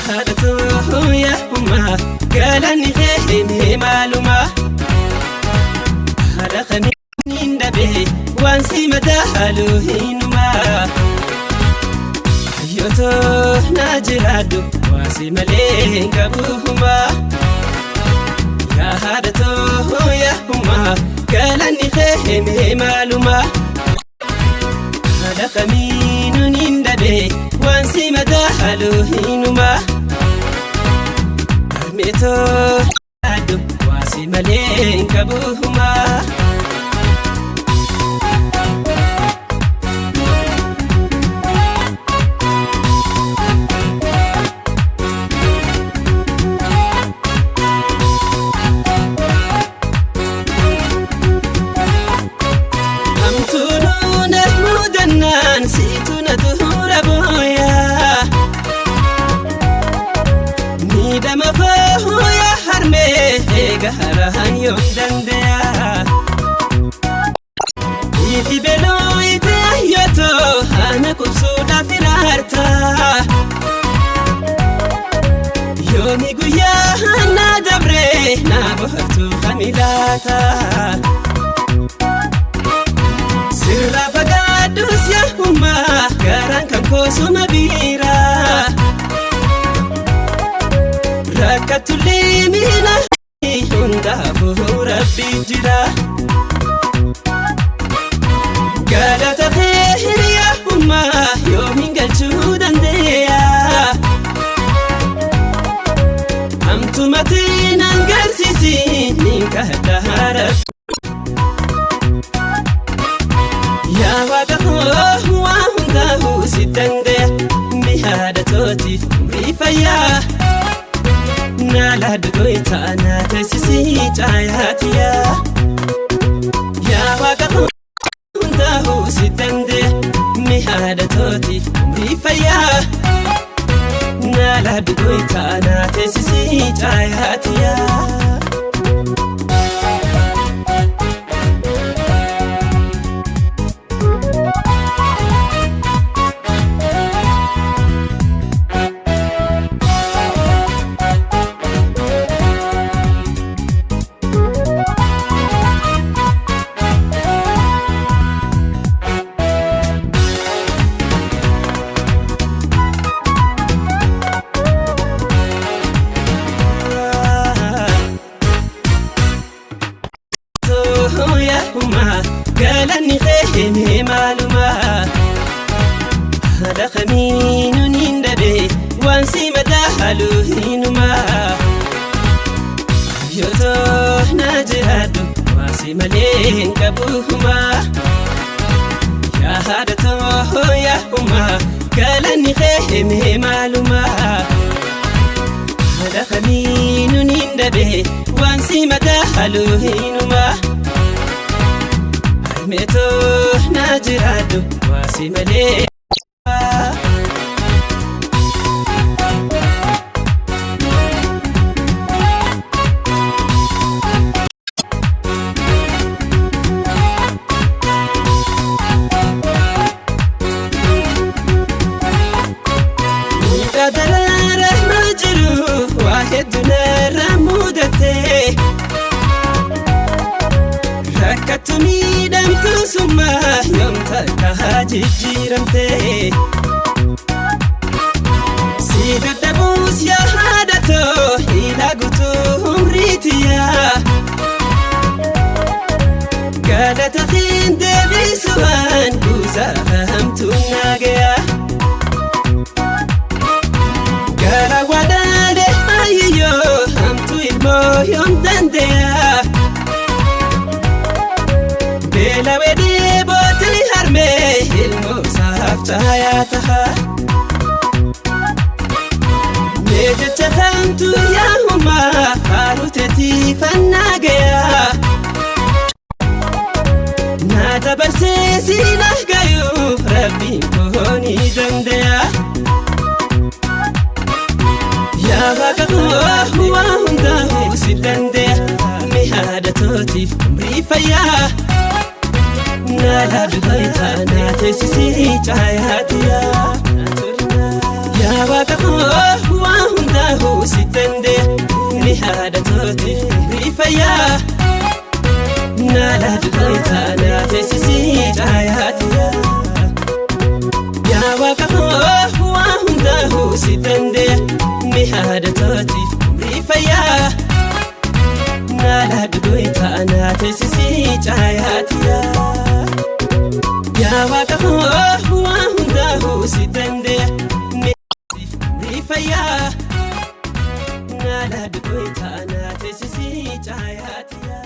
Haadhatoo yaa ummaa galanni kee maalumaa haala kamiin dhabee waan si madaalu hinumaa hayyootoo na jiraadhu waa si malee hin qabuumaa yaa haadhatoo yaa ummaa galanni kee maalumaa haala kamiin hin dhabee waan si madaalu hinumaa. Harmeetoo yaaddu waa si malee hin qabuumaa. Hamtuunuu na mudannaan siitu na tuura booyaa. Miidhama koo yaa harmee eega haraan yoom danda'a. Ifi beloo ite ayyootoo ana qubsuudhaaf iraarta. Yoomi guyyaa na dabree na bohaartuu kamilaata. Sirraa fagaadhus yaa ummaa garaan kan koosuma biira. Rakkatullee miila hundaafuu rabbi jira. Galata kee hiriyaa ummaa yoomiin galchuu dandeeya. Hamtumatti nan garsiisi nin kadha rabbi. Yaa waaqa koo waa hundaafuu si dandeeya. Mi haadha tootiif umrii fayyaa. Naala dugoita na teessisii caayaatiyaa. Yaa waaqa koo hundaafuu si dandeeya. Mi haadha tootiif umrii fayyaa. Naala dugoita na teessisii caayaatiyaa. Galanni kee maalumaa haala kamiin hin dhabee waan si madaalu hinumaa hayyootoo na jiraadhu waa si malee hin qabuumaa yaa haadhatoo yaa ummaa galanni kee maalumaa haala kamiin hin dhabee waan si madaalu hinumaa. Harmeetoo na jiraadhu waa si malee. Miidhaa daraara ma jiru waa hedduu narra mudatee. Rakkattu miidhamtu summaa yoom takka jijjiiramtee. Si dadhabuus yaa haadhatoo hidhaa guutuu umriitiyaa. Galata hin deebisu waan kuusaa hamtuun naagayaa. Gara wadaale ayyoo hamtuu ilmoo yoom dandeeyaa. Beela wedee bootii harmee ilmoo saaf caayaa taha. Mee jecha hamtuu yaa ummaa faaruu teetiifannaa gayaa. Na dabarsee si na gayuu rabbiin koo ni danda'a. Yaa waaqa koo waa hundaafuu si danda'a. Mi haadha tootiif umrii fayyaa. Naala dugoita na teessisii caayaatiyaa. Yaa waaqa koo waa Naalaadhu goytaa teessisii caayaatiya. Yaa waaqa koo waa hundaa'u si dandeeya mihaada tootiif umrii fayyaa. Naalaadhu goytaa teessisii caayaatiya. Yaa waaqa koo waa hundaa'u si dandeeya mihaada umrii fayyaa. Naalaadhu goytaa teessisii caayaatiya.